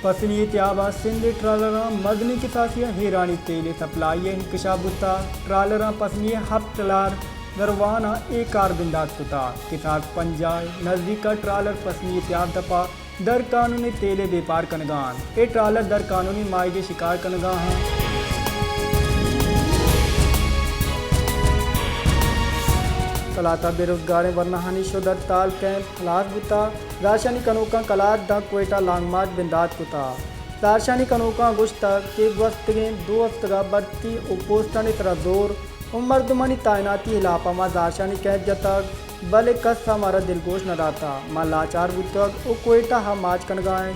پسنی ءِ تیاب ءَ سندھ ءِ ٹرالراں مزنیں کساسی ءَ ایرانی تیل ءِ سپلائی ءِ انکشاف بوتگ۔ ٹرالراں پسنی ءِ ہپت ٹلار دروان ءَ اے کار بندات کتگ۔ کساس پنجاہ ءِ نزیک ءَ ٹرالر پسنی ءِ تیاب دپ ءَ در قانونی تیل ءِ بیپار کنگ ءَ انت۔ اے ٹرالر در قانونی ماہیگ ءِ شکار کنگ ءَ انت۔ کلات ءَ بے روزگاریں ورناہانی شد ہڑتال کیمپ ہلاس بوتگ۔ زہرشانی کنوکاں کلات داں کوئٹہ لانگ مارچ بندات کتگ۔ زہرشانی کنوکاں گوشتگ کہ گوستگیں دو ہفتگ ءَ بھرتی ءُ پوسٹانی سرا زور ءُ مردمانی تعیناتی ہلاپ ءَ ما زہرشانی کیمپ جتگ، بلے کس ءَ مارا دلگوش نہ داتگ۔ ما لاچار بوتگ ءُ کوئٹہ ءَ مارچ کنگ ءَ ایں۔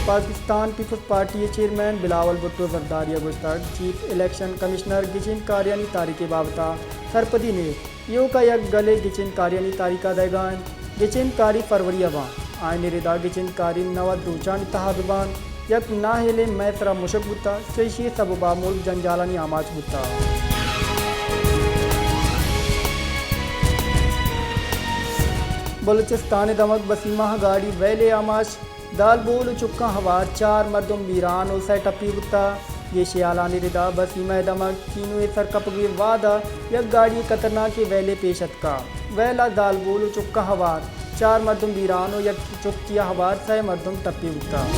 پاکستان پیپلز پارٹی ءِ چیئرمین بلاول بھٹو زرداری ءَ گوشتگ، چیف الیکشن کمشنر گچین کاریانی تاریخ ءِ بابت ءَ سرپدی نیست۔ ایوک ءَ یک گلے گچین کاریانی تاریخ ءَ دئیگ ءَ انت۔ گچین کاری فروری ءَ باں۔ آئین ءِ ردا گچین کاری نود روچانی تہا بہ باں۔ یک نااہلیں مئے سرا مشک بوتگ، چہ ایشی ءِ سبب ءَ ملک جنجالانی آماچ بوتگ۔ بلوچستان ءِ دمگ بسیمہ ءَ گاڑی ویل ءِ آماچ، دالبول ءُ چکاں ہوار چار مردم بیران ءُ سئے ٹپی بوتگ۔ گیشیں ہالانی ردا بسیمہ ءِ دمگ کینو ءِ سرکپگ ءِ وہد ءَ یک گاڑی ءِ خطرناکیں ویلے پیش اتکگ۔ ویل ءَ دالبول ءُ چکاں ہوار چار مردم بیران ءُ یک چکے ءَ ہوار سئے مردم ٹپی بوتگ۔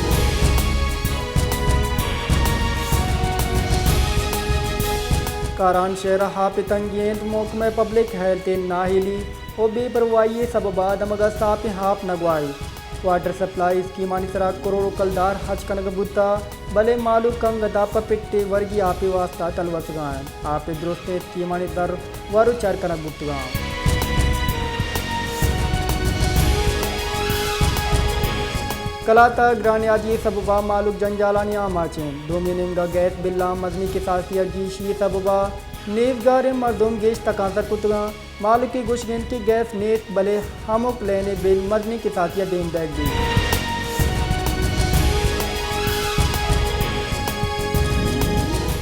کاران شہر ءَ آپ ءِ تنگی انت، محکمہ پبلک ہیلتھ ءِ نااہلی ءُ بے پرواہی ءِ سبب ءَ دمگ ءَ ساپیں آپ نہ گواہیت۔ واٹر سپلائی اسکیمانی سرا کروڑ ءُ کلدار ہرچ کنگ بوتگ، بلے مہلوک انگت ءَ پہ پٹ ءِ ورگی آپ ءِ واستہ تلوسگ ءَ انت۔ آپ ءِ درستیں اسکیمانی زر ور ءُ چر کنگ بوتگ انت۔ کلات ءَ گرانیادی ءِ سبب ءَ مہلوک جنجالانی آماچ انت۔ دومی نیمگ ءَ گیس بلاں مزنیں کساسی ءَ گیشی ءِ سبب ءَ نیزگاریں مردم گیش تکانسر کتگ انت۔ مہلوک ءِ گوشگ انت کہ گیس نیست، بلے ہمک لین ءِ بل مزنیں کساسی ءَ دیم دئیگ بیت۔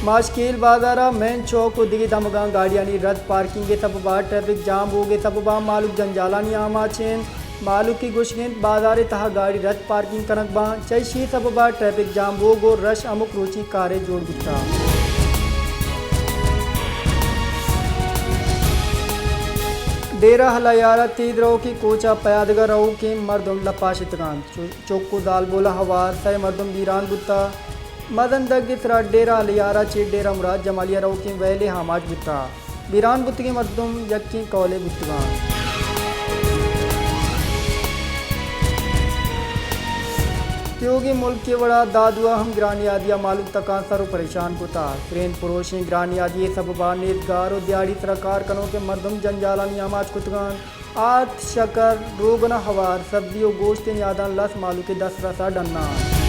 ماشکیل بازار ءَ مین چوک ءُ دگہ دمگاں گاڑیانی رد پارکنگ ءِ سبب ءَ ٹریفک جام بوگ ءِ سبب ءَ مہلوک جنجالانی آماچ انت۔ مہلوک ءِ گوشگ انت، بازار ءِ تہا گاڑی رد پارکنگ کنگ باں، چہ ایشی ءِ سبب ءَ ٹریفک جام بوگ ءُ رش ہمک روچی کارے جوڑ بوتگ۔ ڈیرہ الیارہ ءَ تیز روکیں کوچ ءَ پیادگ ءَ روکیں مردم لپاشتگ انت۔ چو-، چک ءُ زالبول ءَ ہوار سئے مردم بیران بوتگ۔ مزن دگ ءِ سرا ڈیرہ الیارہ ءَ چہ ڈیرہ مراد جمالی ءَ روکیں ویلے آماچ بوتگ۔ بیران بوتگیں مردم یکیں کہولے بوتگ انت۔ تیوگیں ملک ءِ وڑا دادو ءَ ہم گرانیادی ءَ مہلوک تکانسر ءُ پریشان کتگ۔ کرین پروشیں گرانیادی ءِ سبب ءَ نیزگار ءُ دیہاڑی سرا کار کنوکیں مردم جنجالانی آماچ کتگ انت۔ آرت، شکر، روگن ءَ ہوار، سبزی ءُ گوشت ءِ نیاداں لس مہلوک ءِ دسترس ءَ ڈنّ انت۔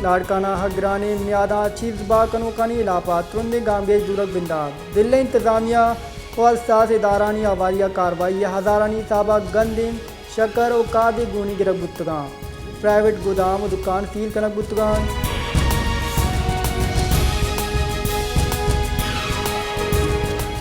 لاڑکانہ ءَ گرانیں نیاداں چیز بہا کنوکانی ہلاپ ءَ ترندیں گامگیج زورگ بندات۔ ضلعی انتظامیہ ءُ حساس ادارھانی ہواری ءَ کاروائی ءَ ہزارانی حساب ءَ گندیں شکر ءُ کھاد ءِ گونی گرگ بوتگ انت۔ پرائیویٹ گودام ءُ دکان سیل کنگ بوتگ انت۔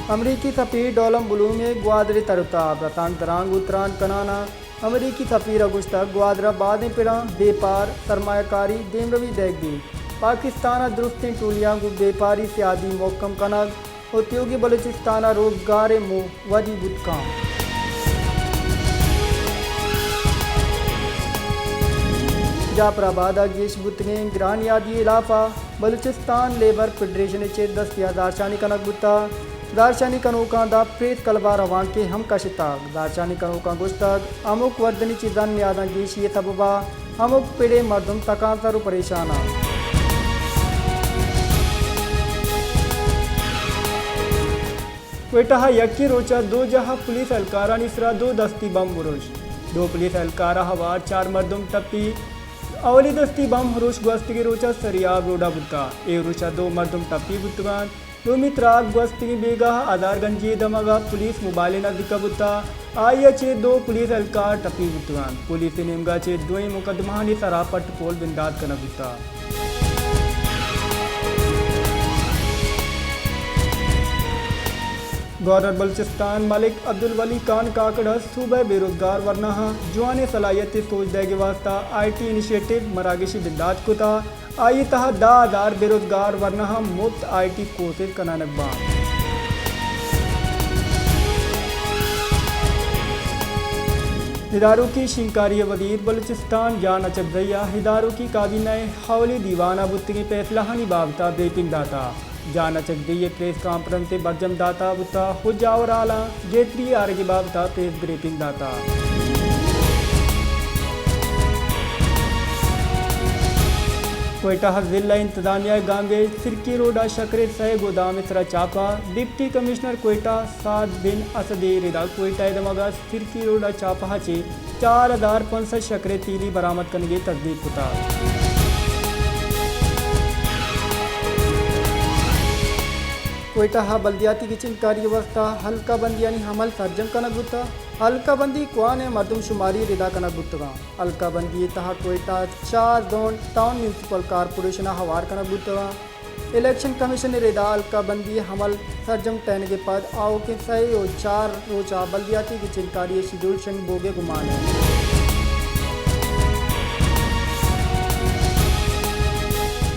امریکی سفیر ڈولم بلوم ءِ گوادر ءِ تر ءُ تاب، رسانک درانگ ءُ تران کنان ءَ امریکی سفیر ءَ گوشتگ، گوادر ءَ بازیں پڑاں بیپار، سرمایہ کاری، دیمروی دئیگ بیت۔ پاکستان ءَ درستیں ٹولیاں گوں بیپاری سیادی مھکم کنگ ءُ تیوگیں بلوچستان ءَ روزگار ءِ موہ ودی بوت کنت۔ جعفر آباد ءَ گیش بوتگیں گرانیادی ءِ ہلاپ ءَ بلوچستان لیبر فیڈریشن ءِ چیر دستی ءَ زہرشانی کنگ بوتگ۔ زہرشانی کنوکاں داں پریس کلب ءَ روانکے ہم کشتگ۔ زہرشانی کنوکاں گوشتگ، ہمک وردنی چیزانی نیاداں گیشی ءِ سبب ءَ ہمک پڑ ءِ مردم تکانسر ءُ پریشان انت۔ کوئٹہ ءَ یکیں روچ ءَ دو جاہ ءَ پولیس اہلکارانی سرا دو دستی بمب برش۔ دو پولیس اہلکار ءَ ہوار چار مردم ٹپی۔ اولی دستی بمب برش گوستگیں روچ ءَ سریاب روڈ ءَ بوتگ۔ اے برش ءَ دو مردم ٹپی بوتگ انت۔ دومی تراک گوستگیں بیگاہ ءَ ہزار گنجی ءِ دمگ ءَ پولیس موبائل ءِ نزیک ءَ بوتگ۔ آئی ءَ چہ دو پولیس اہلکار ٹپی بوتگ انت۔ پولیس ءِ نیمگ ءَ چہ دوئیں مقدمہانی سرا پٹ ءُ پول بندات کنگ بوتگ۔ گورنر بلوچستان ملک عبدالولی خان کاکڑ ء صوبہ ء بے روزگار ورناہاں جوانیں صلاحیت ء سوج دئیگ ء واستہ آئی ٹی انیشیٹو مراگشی بندات کتا۔ آئی ء تہا دہ ہزار بے روزگار ورناہاں مفت آئی ٹی کورسز کنانگ باں۔ اداروکی شنگکاری ء وزیر بلوچستان جان اچکزئی ء اداروکی کابینہ ء اولی دیوان ء بوتگیں پیسلہانی بابت ء بریفنگ داتا۔ جان اچکزئی ء پریس کانفرنس ء برجم داتا بوتا و جاور ہالاں گہتری آرگ ء بابت ء پریس بریفنگ داتا۔ کوئٹہ ء ضلع انتظامیہ ء گامگیج سرکی روڈ ء شکر ء سئے گودام ء سرا چاپہ، ڈپٹی کمشنر کوئٹہ سعد بن اسد ء ردا کوئٹہ ء دمگ ء سرکی روڈ ء چاپہ ء چہ چار ہزار پنچ سد شکر ء تیلی برآمد کنگ ء تصدیق کتگ۔ کوئٹہ ء بلدیاتی گچین کاری ء واستہ حلقہ بندیانی عمل سرجم کنگ بوتگ۔ حلقہ بندی کوان ء مردم شماری ردا کنگ بوتگاں۔ حلقہ بندی ء تہا کوئٹہ ء چار زون ٹاؤن میونسپل کارپوریشن ء ہوار کنگ بوتگاں۔ الیکشن کمیشن ء ردا حلقہ بندی ء عمل سرجم ٹہینگ ء پد آؤکیں سئے و چار روچ ء بلدیاتی گچین کاری ء شیڈول شنگ بوگ ء گمان انت۔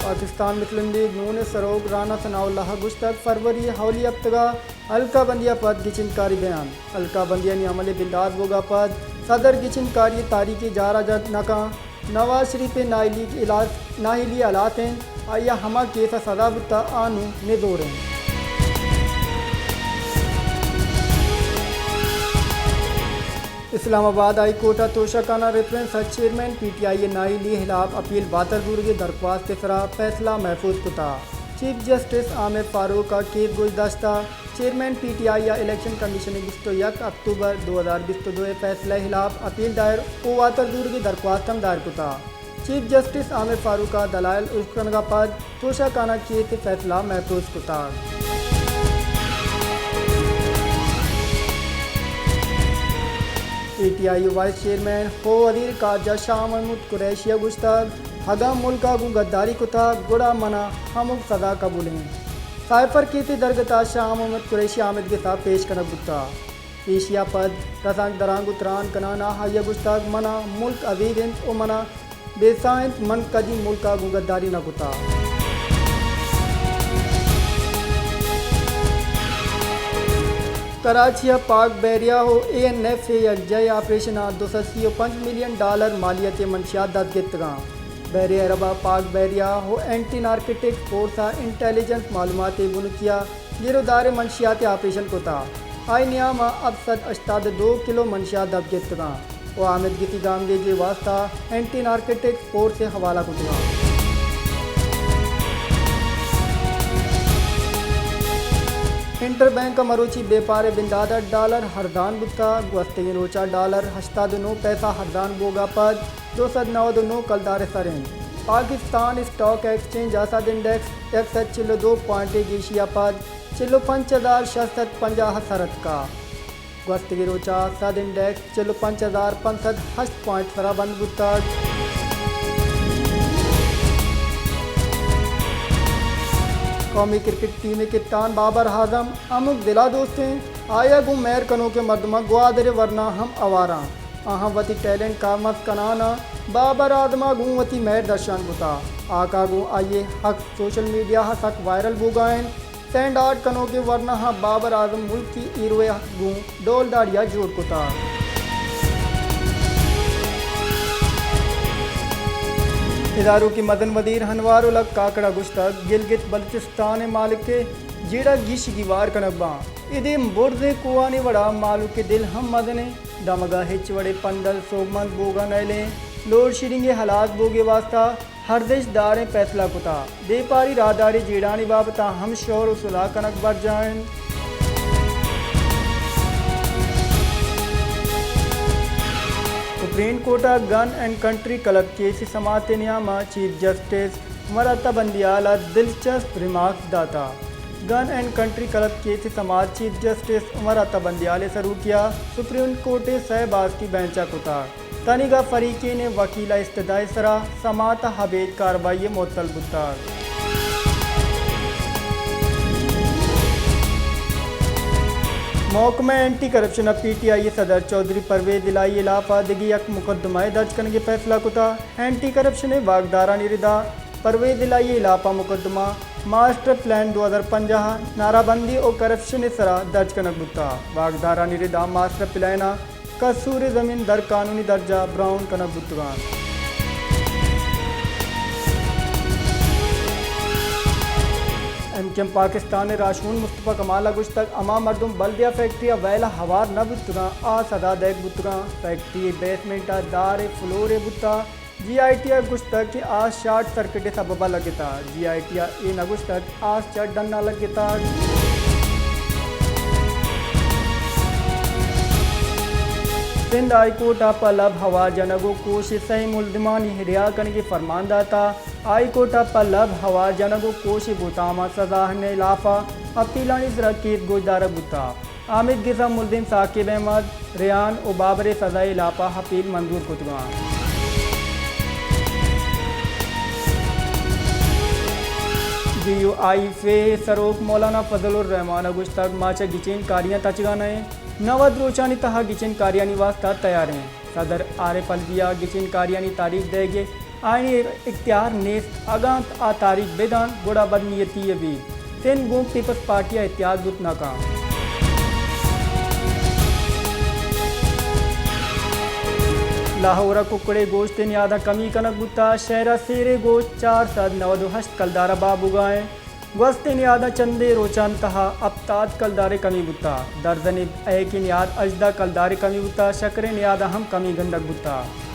پاکستان مسلم لیگ نون ء سروک رانا ثناء اللہ ء گوشتگ، فروری ء اولی ہپتگ ء حلقہ بندی ء پد گچین کاری بیان۔ حلقہ بندیانی عمل ء بندات بوگ ء پد صدر گچین کاری ء تاریخ ء جار ء جت نہ کن۔ نواز شریف ء نااہلی ء ہلاس، نااہلی ء ہلاس انت، آئی ء ہما کیس ء سزا بوتگ آ نوں نزور انت۔ اسلام آباد ہائی کورٹ ء توشہ خانہ ریفرنس ء چیئرمین پی ٹی آئی ء نااہلی ء ہلاپ اپیل واتر زورگ ء درخواست ء سرا فیصلہ محفوظ کتگ۔ چیف جسٹس عامر فاروق ء کیس گوش داشتگ۔ چیئرمین پی ٹی آئی ء الیکشن کمیشن ء بیست و یک اکتوبر دو ہزار بیست و دو ء فیصلہ ء ہلاپ اپیل دائر و واتر زورگی درخواست ہم دائر کتگ۔ چیف جسٹس عامر فاروق ء دلائل اشکنگ ء پد توشہ خانہ کیس ء فیصلہ محفوظ کتگ۔ پی ٹی آئی ء وائس چیئرمین و وزیر خارجہ شاہ محمود قریشی ء گوشتگ، اگاں ملک ء گوں غداری کتگ گڑا من ء ہمک سزا قبول انت۔ سائفر کیس ء درگت ء شاہ محمد قریشی آمدگس ء پیش کنگ بوتگ۔ ایشی ء پد رسانکدراں گوں تران کنان ء آئی ء گوشتگ، من ء ملک عزیز انت و من ء بے ساہ انت، من کدی ملک ء گوں غداری نہ کتگ۔ کراچی ء پاک بحریہ و اے این ایف ء یکجائی آپریشن ء دو سد سی و پنچ ملین ڈالر مالیت ء منشیات دست گپتگاں۔ بحر عرب ء پاک بحریہ و اینٹی نارکوٹکس فورس ء انٹیلیجنس معلومات ء بنکی ء گیرودار ء منشیات ء آپریشن کتگ۔ آئی نیام ء ہپت سد ہشتاد ء دو کلو منشیات دپ گپتگاں و آمدگتی گامگیج ء واستہ اینٹی نارکوٹکس فورس ء حوالہ کتگاں۔ انٹر بینک ء مروچی بیپار ء بندات ء ڈالر ہرزان بوتگ۔ گوستگیں روچ ء ڈالر ہشتاد و نو پیسہ ہرزان بوگ ء پد دو سد نود و نو کلدار ء سر انت۔ پاکستان اسٹاک ایکسچینج ء اسد انڈیکس یک سد چل و دو پوائنٹ ء گیشی ء پد چل و پنچ ہزار شش سد پنجاہ ء سر اتکگ۔ گوستگیں روچ ء اسد انڈیکس چل و پنچ ہزار پنچ سد ہشت پوائنٹ سرا بند بوتگ۔ قومی کرکٹ ٹیم ء کپتان بابر اعظم ہمک دل ء دوست انت۔ آئی ء گوں مہر کنوکیں مردماں گوادر ء ورنا ہم ہوار انت۔ آہاں وتی ٹیلنٹ کارمرز کنان ء بابر اعظم ء گوں وتی مہر درشان کتگ۔ ہاک ء گوں آئی ء عکس سوشل میڈیا ء سک وائرل بوگ ء انت۔ سینڈ آرٹ کنوکیں ورناہاں بابر اعظم ملکی ہیرو ء گوں ڈولداری ء جوڑ کتگ۔ اداروکی مزن وزیر انوار الحق کاکڑ ء گوشتگ، گلگت بلوچستان ء مالک ء جیڑہ گیش گیوار کنگ باں۔ ادے برزیں کوہانی وڑا مالوک ء دل ہم مزن انت۔ دمگ ء ہچ وڑیں پندل سوبمند بوگ ء نئیلیں۔ لوڈ شیڈنگ ء ہلاس بوگ ء واستہ ارزشت داریں پیسلہ کتگ۔ بیپاری راہداری جیڑھانی بابت ء ہم شور و سلاہ کنگ برجاہ انت۔ سپریم کورٹ ء گن اینڈ کنٹری کلب کیس ء سماعت ء نیام ء چیف جسٹس عمر عطا بندیال ء دلچسپ ریمارکس داتگ۔ گن اینڈ کنٹری کلب کیس ء سماعت چیف جسٹس عمر عطا بندیال ء سروکی ء سپریم کورٹ ء سئے باسکی بینچ ء کتگ۔ تنیگا فریقین ء وکیل ء استدعا ء سرا سماعت ء ابید کاروائی ء معطل بوتگ۔ محکمہ اینٹی کرپشن ءَ پی ٹی آئی ءِ صدر چوہدری پرویز الہی ءِ ہلاپ ءَ دگہ یک مقدمہ ءِ درج کنگ ءِ فیصلہ کتگ۔ اینٹی کرپشن ءِ واکدارانی رد ءَ پرویز الہی ءِ ہلاپ ءَ مقدمہ ماسٹر پلان دو ہزار پنجاہ ءِ نعرہ بندی ءُ کرپشن ءِ سرا درج کنگ بوتگ۔ واکدارانی رد ءَ ماسٹر پلان ءِ قصور ءِ زمین در قانونی درجہ براہون کنگ بوتگ اَنت۔ ایم کیو ایم پاکستان ءِ راہشون مصطفی کمال ءَ گوشتگ، ہما مردم بلدیہ فیکٹری ءِ ویل ءَ ہوار نہ بوتگ اَنت، آ سزا دئیگ بوتگ اَنت۔ فیکٹری ءِ بیسمنٹ ءِ دار ءِ فلور ءَ بوتگ۔ جی آئی ٹی ءَ گوشتگ کہ آ شارٹ سرکٹ ءِ سبب ءَ لگتگ۔ جی آئی ٹی ءَ اے نہ گوشتگ آس چہ ڈن ءَ لگتگ۔ سندھ ہائی کورٹ ءَ پہ لبھ ہوار جنگ ءُ کوش ءِ سئے ملزمانی رہا کنگ ءِ فرمان داتگ۔ ہائی کورٹ ءَ پہ لبھ ہوار جنگ ءُ کوش ءِ بہتام ءُ سزاہان ءِ ہلاپ ءَ اپیلانی سرا کیس گوشدارگ بوتگ۔ آمیدگس ءَ ملزم ثاقب احمد، ریحان ءُ بابر ءِ سزا ءِ ہلاپ ءَ اپیل منظور کتگ اَنت۔ بی یو آئی ایف اے ءِ سروک مولانا فضل الرحمان ءَ گوشتگ، ما چہ گچین کاریاں تچگ ءَ نہ ایں، نود روچانی تہا گچین کاریانی واستہ تیار ایں۔ صدر عارف علوی ءَ گچین کاریانی تاریخ دئیگ ءِ آئینی اختیار نیست، اگاں آ تاریخ بہ دنت گڑا بدنیتی ءَ بیت۔ سندھ گوں پیپلز پارٹی ءَ اتحاد بوت نہ کنت۔ لاہور ءَ ککڑ ءِ گوشت ءِ نیاداں کمی کنگ بوتگ، شہر ءَ سیر ءِ گوشت چار سد نود ءُ ہشت کلدار ءَ بہا بوگ ءَ اِنت۔ گوست ءِ نیاداں چندے روچانی تہا ہپتاد کلدار ءِ کمی بوتگ۔ درزن ءِ اہک ءِ نیاد ہژدہ کلدار ءِ کمی بوتگ۔ شکر ءِ نیاداں ہم کمی گندگ بوتگ۔